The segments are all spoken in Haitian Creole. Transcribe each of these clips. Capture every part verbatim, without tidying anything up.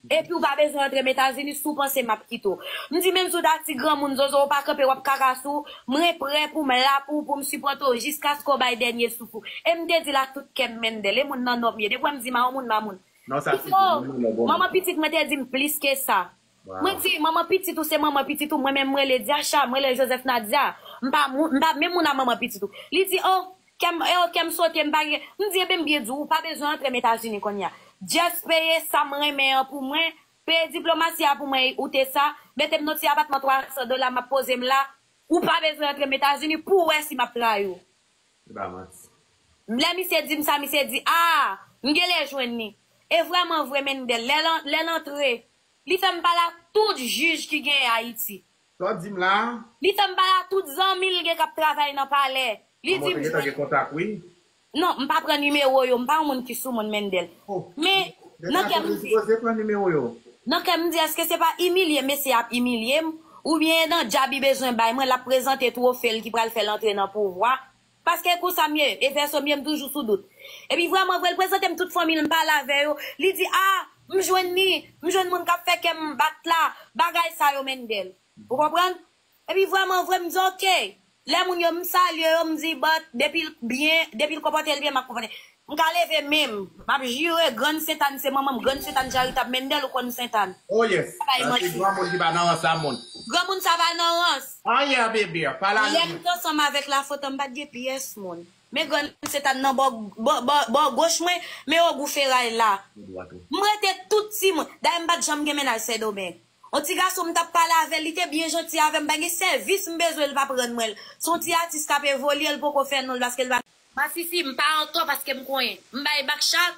Epi w pa bezwen antre m Etazini si w panse m ap kite w. M di, menm si w ta ti granmoun zozo, ou pa kanpe, w ap kaka sou, mwen prè pou m la pou w, pou m sipòte w jiskaske w bay dènye souf ou. E m te di l ak tout kè m, Mendel, e moun nan nò m ye. Depi w wè m di m a yon moun, m a moun. Non, sa se di, oh, manman pitit mwen te di m plis ke sa. Mwen di, manman pitit ou se manman pitit ou, mwen menm m rele Diacha, m rele Joseph Nadia. M pa, m pa menm moun a manman pitit ou. Li di, oh, kè m, oh, kè m sote, m pa gen. M di, enben, m byen di w, ou pa bezwen antre m Etazini kounye a. Just peye sa m renmen an pou mwen, peye diplomasi a pou mwen, ou te sa, mete m nan ti apatman twa san dola, m ap poze m la, ou pa bezwen antre m Etazini pou w wè si m ap trayi w. Se pa manti. Lè misye di m sa, misye di, ah, m genlè jwenn li. E vrèman vre, Mendel, lè l an-, lè l antre, li fè m pale ak tout jij ki genyen Ayiti. Sa w di m la? Li fè m pale ak tout zanmi l gen k ap travay nan palè. Li di m jwenn. Gen kontak, wi. Non, m pa pran nimewo yo, m pa yon moun ki sou moun, Mendel. Oh. Men, nan kè m di, nan kè m di, èske se pa imilye mesye ap imilye m? Oubyen nan djab li bezwen bay mwen, l ap prezante twofe l ki pral fè l antre nan pouvwa? Paske kou sa m ye, e vèso m ye, m toujou sou dout. Epi vrèman vre, l prezante m tout fanmi l, m pale avè yo. Li di, ah, m jwenn li, m jwenn moun k ap fè kè m bat la, bagay sa yo, Mendel. Ou konprann? Epi vrèman vre, m di, ok. Lè moun yo, m salye yo, m di, but, depi l byen, depi l konpòte l byen, m ap konpòte. M ka leve men m, m ap jire, Grann Sentàn se manman m, Grann Sentàn charitab, Mendel ou konn Sentàn. Oh yes. Sa pa yon manti. Granmoun ki pa nan rans a moun. Granmoun sa pa nan rans. Anye bebe, pale a nou. Lè m te ansanm avèk Lafontan, m pa t gen pyès moun. Men Grann Sentàn nan bò, bò, bò, bò goch mwen, men ogou feray la. M rete tout timoun. Dayè m pa t janm gen mennaj Sendomeng. On ti gason m t ap pale avè l, li te byen janti avè m, m pa gen sèvis m bezwen, l p ap rann mwen l. Se on ti atis k ap evolye, l poko fè non l paske l pa Masisi, m pa antò paske m konyen. M bay bakchak,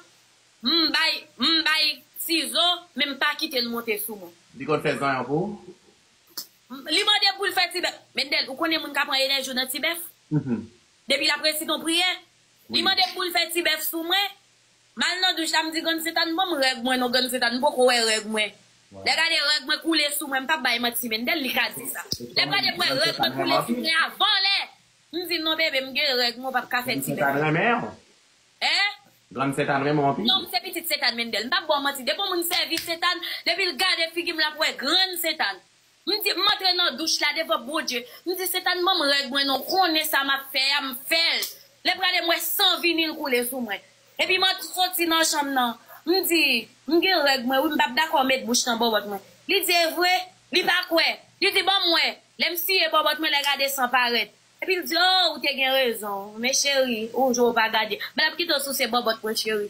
m bay, m bay sizo, men m pa kite l monte sou mwen. Li konn fè zanyan pou ou? M, li mande m pou l fè tibèf. Mendel, ou konnen moun ka pran enèji w nan tibèf? Mhm. Depi l ap resite yon priyè, li mande m pou l fè tibèf sou mwen. M al nan douch la, m di Grann Sentàn, ban m règ mwen non, Grann Sentàn, m poko wè règ mwen. Lè gade règ mwen koule sou mwen, m p ap bay manti, Mendel, li ka di sa. Lè gade mwen règ mwen koule sou mwen avan lè. M di non bebe, m gen règ mwen, w p ap ka fè tibèf. Grann Sentàn renmen w. Hein? Grann Sentàn renmen w anpil. Non, m se pitit Sentàn, Mendel. M p ap ba w manti. Depi yon moun sèvi Sentàn, depi l gade figi m, l ap wè Grann Sentàn. M di, m antre nan douch la devan Bondye. M di, Sentàn, ban m règ mwen non, konnen sa m ap fè a, m fè l. Lè prale m wè san vinil koule sou mwen. Epi m ant-, soti nan chanm nan. M di, m gen règ mwen, wi, m p ap dakò met bouch nan bòbòt mwen. Li di, e vre? Li pa kwè. Li di, ban m wè. Lè m siye bòbòt mwen, lè gade san parèt. Epi l di, oh, ou te gen rezon. Men cheri, ou jwe ou pa gade. M p ap kite w souse bòbòt mwen, cheri.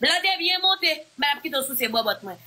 Blan te byen monte, m p ap kite w souse bòbòt mwen.